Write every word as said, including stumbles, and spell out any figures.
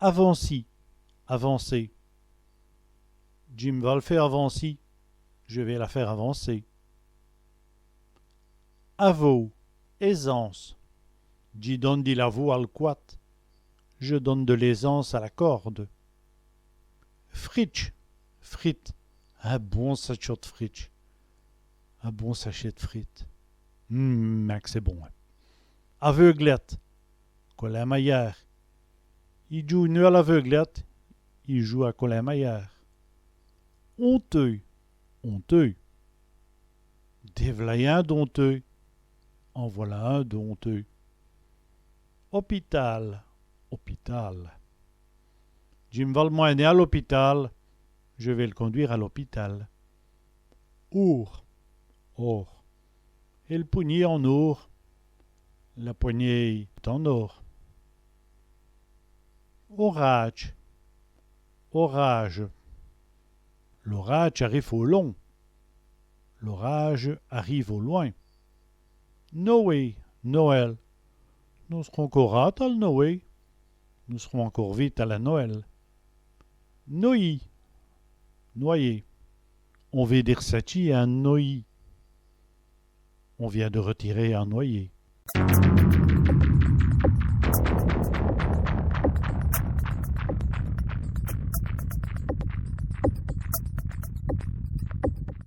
Avanci, avancer. Dji m' va l' fé avanci, je vais la faire avancer. Avau, aisance. Dji done di l'avau al cwade, je donne de l'aisance à la corde. Fritche, frites. In bon satchot d' fritches. In bon sachet de frites. Hum, mins qu' c'èst bon. Aveuglète, colin-mayârd. I djoûwe nén à l'aveuglète, i djoûwe à colin-mayârd. Onteûs, honteux. Dè v'la in d'onteûs. En voilà un d'honteux. Opitâl, hôpital. Dji m' va l' mwin.ner à l'opitâl, je vais le conduire à l'hôpital. Oûr, or. Èl pougnîye en oûr, la poignée est en or. Orâdje, orage. L'orâdje arive au lon. L'orage arrive au loin. Nowé, Noël. Nos s'rons co râde al Nowé. Nous serons encore vite à la Noël. Noyî, noyé. On vét d' r'satchî in noyî. On vient de retirer un noyé.